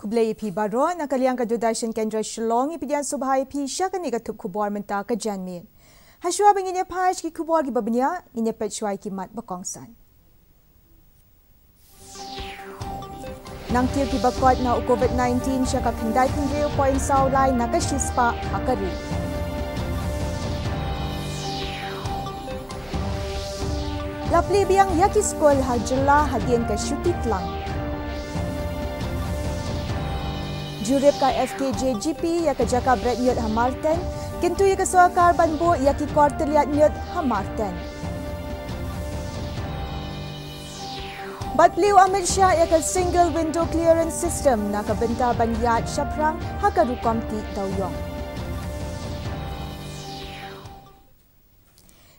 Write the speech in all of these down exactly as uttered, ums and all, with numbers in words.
Khublei ïa phi baroh, na ka liang ka Doordarshan Kendra Shillong, ngi pdiang sngewbha ïa phi sha kane ka thup khubor mynta ka janmiet. Hashwa ba ngin ïa peit sha ki khubor kiba bniah, ngin ïa peit shuwa ïa ki mat ba kongsan. Nangtiew kiba koit na u COVID nineteen sha ka khyndai phew hynriew point saw lai na ka shispah ha ka ri. La plie biang ïa ki skul ha jylla hadien ka shuti tlang. Jurip ka F K J G P ïa ka jaka bret ñiut ha Marten, kyntu ïa ka sorkar ban buh ïa ki kor tylliat ñiut ha Marten. Bad plie u Amit Shah ïa ka Single Window Clearance System na ka bynta ban ïaid shaphrang ha ka rukom tih dewïong.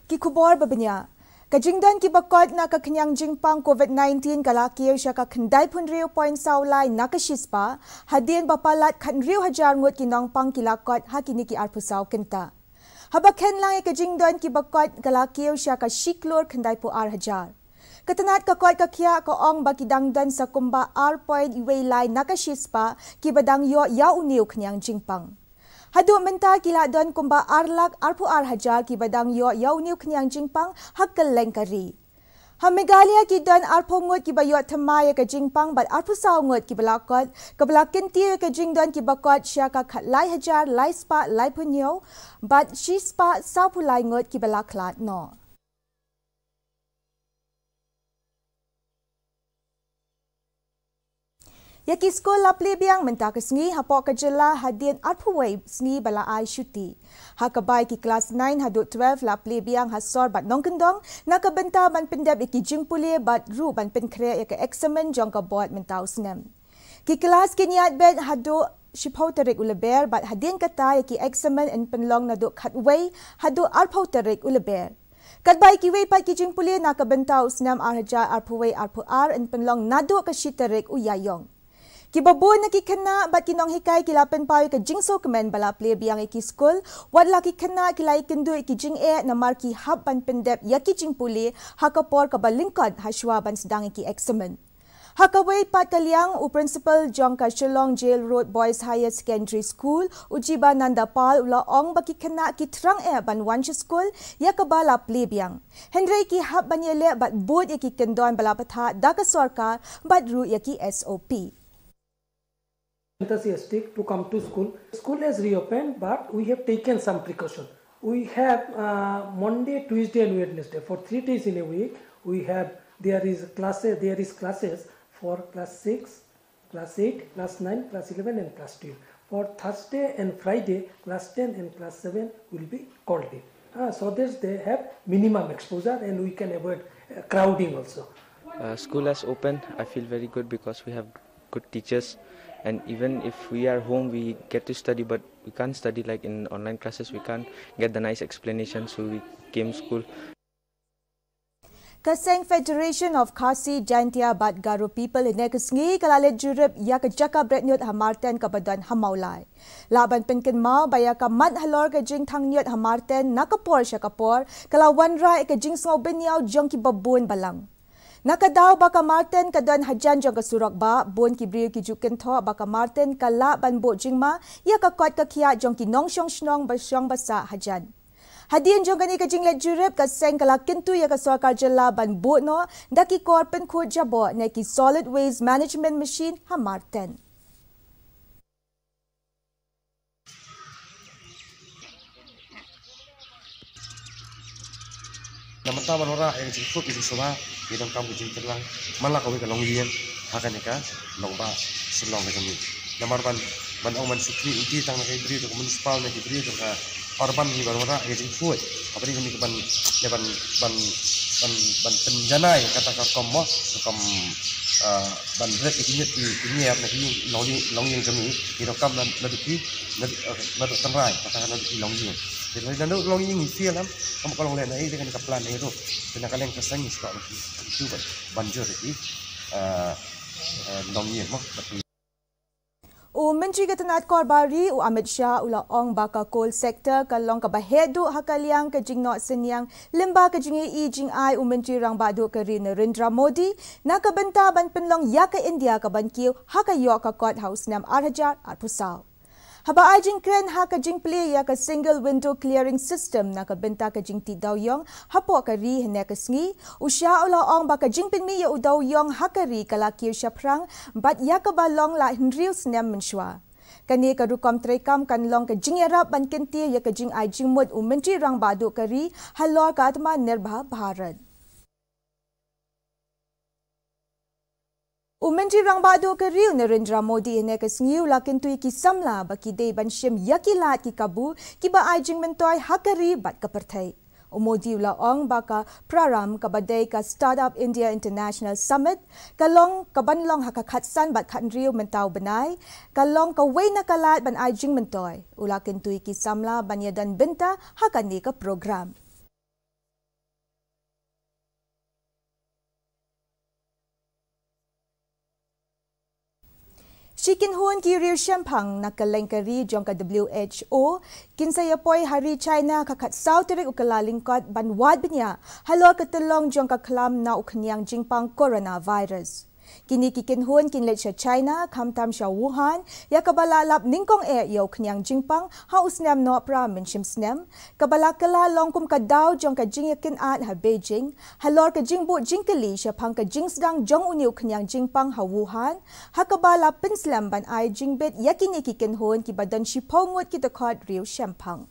Ki khubor ba bniah. Ka jingdon kiba koit na ka khñiang jingpang COVID nineteen ka la kiew sha ka khyndai phew hynriew point saw lai na ka shispah, hadien ba palat khathynriew hajar ngut ki nongpang ki la koit ha kine ki arphew saw kynta. Haba kynlang ïa ka jingdon kiba koit ka la kiew sha ka shi klur khyndai phew ar hajar. Ka tnat ka koit ka khiah ka ong ba ki dang don sa kumba ar point wei lai na ka shispah kiba dang ïoh ïa une u khñiang jingpang. Haduh mynta ki la don kumba ar lak arphew ar hajar kiba dang ïoh ïa une u khñiang jingpang ha kylleng ka ri. Ha Meghalaya ki don arphew ngut kiba ïoh thymmai ïa ka jingpang bad arphew saw ngut kiba la koit, kaba la kyntiew ïa ka jingdon kiba koit sha ka khatlai hajar lai spah laiphew hynñiew bad shispah sawphew lai ngut kiba la khlad noh. Ïa ki skul la plie biang mynta ka sngi hapoh ka jylla hadien arphew wei sngi ba la ai shuti. Ha kaba ïa ki klas nine haduh twelve la plie biang ha sor bad nongkyndong na ka bynta ban pyndep ïa ki jingpule bad ruh ban pynkhreh ïa ka eksamin jong ka board mynta u snem. Ki klas kin ïaid beit haduh shiphew tarik u Lber bad hadien kata ïa ki eksamin yn pynlong naduh khatwei haduh arphew tarik u Lber. Katba ïa kiwei pat ki jingpule na ka bynta u snem ar hajar arphew wei arphew ar yn pynlong naduh ka shi tarik u Ïaïong. Kiba bun na ki khynnah bad ki nonghikai ki la pynpaw ïa ka jingsngewkmen ba la plie biang ïa ki skul, wat la ki khynnah ki la ïakynduh ïa ki jingeh namar ki hap ban pyndep ïa ki jingpule ha ka por kaba lyngkot hashwa ban sdang ïa ki eksamin. Ha kawei pat ka liang, u principal jong ka Shillong Jail Road Boys Higher Secondary School, u Jibananda Pal, u la ong ba ki khynnah ki thrang eh ban wan sha skul ïa kaba la plie biang. Hynrei ki hap ban ïaleh bad bud ïa ki kyndon ba la bthah da ka sorkar bad ruh ïa ki S O P. Enthusiastic to come to school. School has reopened, but we have taken some precaution. We have, uh, Monday, Tuesday, and Wednesday. For three days in a week, we have, there is classes, there is classes for class six, class eight, class nine, class eleven, and class twelve. For Thursday and Friday, class ten and class seven will be called in. Uh, so that they have minimum exposure and we can avoid, uh, crowding also. Uh, school has opened. I feel very good because we have good teachers, and even if we are home, we get to study, but we can't study like in online classes. We can't get the nice explanation, so we came school. Ka seng Federation of Khasi Jaintia bad Garo People hynne ka sngi ka la leit jurip ïa ka jaka bret ñiut ha Marten kaba don ha Mawlai. Lah ban pynkynmaw ba ïa ka mat halor ka jingthang ñiut ha Marten na ka por sha ka por ka la wanrah ïa ka jingsngew bynñiaw jong kiba bun balang. Na ka daw ba ka Marten ka don hajan jong ka surok bah, bun ki briew ki ju kynthoh ba ka Marten ka lah ban buh jingma ïa ka koit ka khiah jong ki nongshong shnong ba shong ba sah hajan. Hadien jong kane ka jingleit jurip, ka seng ka la kyntu ïa ka sorkar jylla ban buh noh da ki kor pynkhuid jaboh ne ki solid waste management machine ha Marten. Namar ta ban wanrah ïa ka jingkhuid ka jingsngewbha, ngi donkam ka jingtyrlang man la kawei ka longïing ha kane ka nongbah Shillong ka jong ngi. Namar ban, ban ong ban shu khmih lynti tang na ki briew jong ka municipal ne ki briew jong ka urban, ngi ban wanrah ïa ka jingkhuid. Haba ngi ban, ïa ban, ban, ban, ban pynjanai kata ka rukom mo, rukom, ah, ban ret ïa ki ñiut ki, ki ñiar na ki longïing, longïing jong ngi, ngi donkam na, naduh ki, naduh, eh, naduh tynrai, kata ka naduh ki longïing. Te naduh longïing ngi fail em, kam ka long lehnohei, te kane ka plan ei ruh. Te na ka liang ka seng ngi sdang ban, ban jur ïa ki, eh, eh, longïing mo, bad ki U Myntri ka tnad kor ba ri u Amit Shah u la ong ba ka coal sector ka long kaba heh duh ha ka liang ka jingnoh synñiang lyngba ka jingïohi jingai u Myntri Rangbah Duh ka ri Narendra Modi na ka bynta ban pynlong ïa ka India kaban kiew ha ka ïoh ka kot ha u snem ar hajar arphew saw. Haba ai jingkren ha ka jingplie ïa ka single window clearing system na ka bynta ka jingtih dewïong hapoh ka ri hynne ka sngi, u Shah u la ong ba ka jingpynmih ïa u dewïong ha ka ri ka la kiew shaphrang bad ïa kaba long la hynriew snem mynshuwa. Kane ka rukom treikam kan long ka jingïarap ban kyntiew ïa ka jingai jingmut u Myntri Rangbah Duh ka ri halor ka Atmanirbhar Bharat. U Myntri Rangbah Duh ka ri u Narendra Modi hynne ka sngi u la kyntu ïa ki samla ba ki dei ban shim ïa ki lad ki kabu kiba ai jingmyntoi ha ka ri bad ka pyrthei. U Modi u la ong ba ka Prarambh kaba dei ka Startup India International Summit ka long kaban long ha ka khatsan bad khathynriew mynta u bnai, ka long kawei na ka lad ban ai jingmyntoi. U la kyntu ïa ki samla ban ïadon bynta ha kane ka program. Shi kynhun ki riewshemphang na kylleng ka ri jong ka W H O kin sa ïapoi ha ri China ha ka khatsaw tarik u Kyllalyngkot ban wad bniah halor ka tyllong jong ka khlam na u khñiang jingpang coronavirus. Kine ki kynhun kin leit sha China, khamtam sha Wuhan, ïa kaba la lap nyngkong eh ïa u khñiang jingpang ha u snem nohphra mynshem snem, kaba la kylla long kum ka daw jong ka jingïakynad ha Beijing halor ka jingbuh jingkylli shaphang ka jingsdang jong une u khñiang jingpang ha Wuhan, ha kaba la pynslem ban ai jingbit ïa kine ki kynhun kiba don shiphew ngut ki dkhot riewshemphang.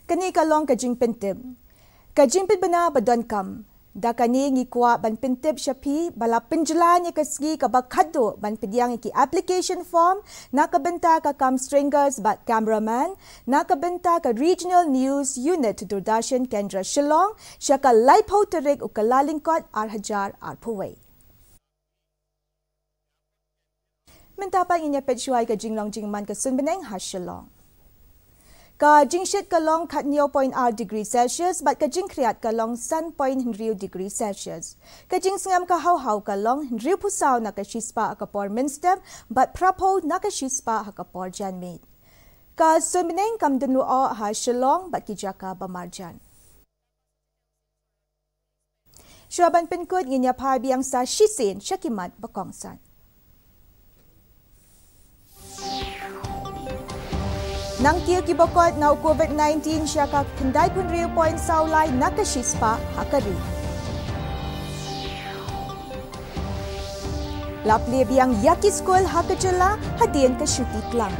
Kane ka long ka jingpyntip. Ka jingpynbna ba donkam. Da kane ngi kwah ban pyntip sha phi ba la pynjlan ïa ka sngi kaba khatduh ban pdiang ïa ki application form na ka bynta ka kam stringers bad cameraman, na ka bynta ka Regional News Unit Doordarshan Kendra Shillong sha ka laiphew tarik u Kyllalyngkot ar hajar arphew wei. Mynta pat ngin ïa peit shuwa ïa ka jinglong jingman ka suiñ bneng ha Shillong. Ka jingshit ka long khathynñiew point ar degree Celsius bad ka jingkhriat ka long san point hynriew degree Celsius. Ka jingsngem ka haw haw ka long hynriewphew saw na ka shispah ha ka por mynstep bad phraphew na ka shispah ha ka por janmiet. Ka suiñ bneng kam dun luh ha Shillong bad ki jaka ba marjan. Shuwa ban pynkut ngin ïa phai biang sa shisien sha ki mat ba kongsan. Nang kiew ki ba kot na u covid nineteen sha ka khyndai phew hynriew point saw lai na ka shispah ha ka ri. La plie biang ïa ki skul ha ka jylla hadien ka shuti tlang.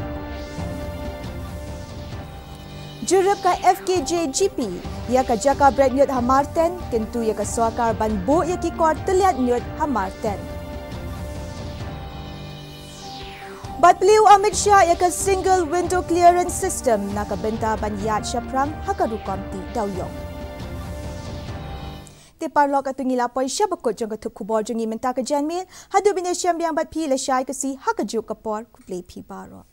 Jurip ka F K J G P ïa ka jaka bret ñiut ha Marten, kyntu ïa ka sorkar ban buh ïa ki kor tylliat ñiut ha Marten. Bad plie u Amit Shah ïa ka single window clearance system na ka bynta ban ïaid shaphrang ha ka rukom tih dewïong. Te paralok, katto ngi la poi sha ba kut jong ka thup khubor jong ngi mynta ka janmiet. Haduh ban ïashem biang bad phi lashai ka sngi ha kajuh ka por, khublei phi baroh.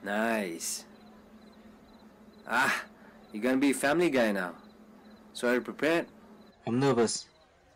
Nice. Ah, you're gonna be a family guy now. So are you prepared? I'm nervous.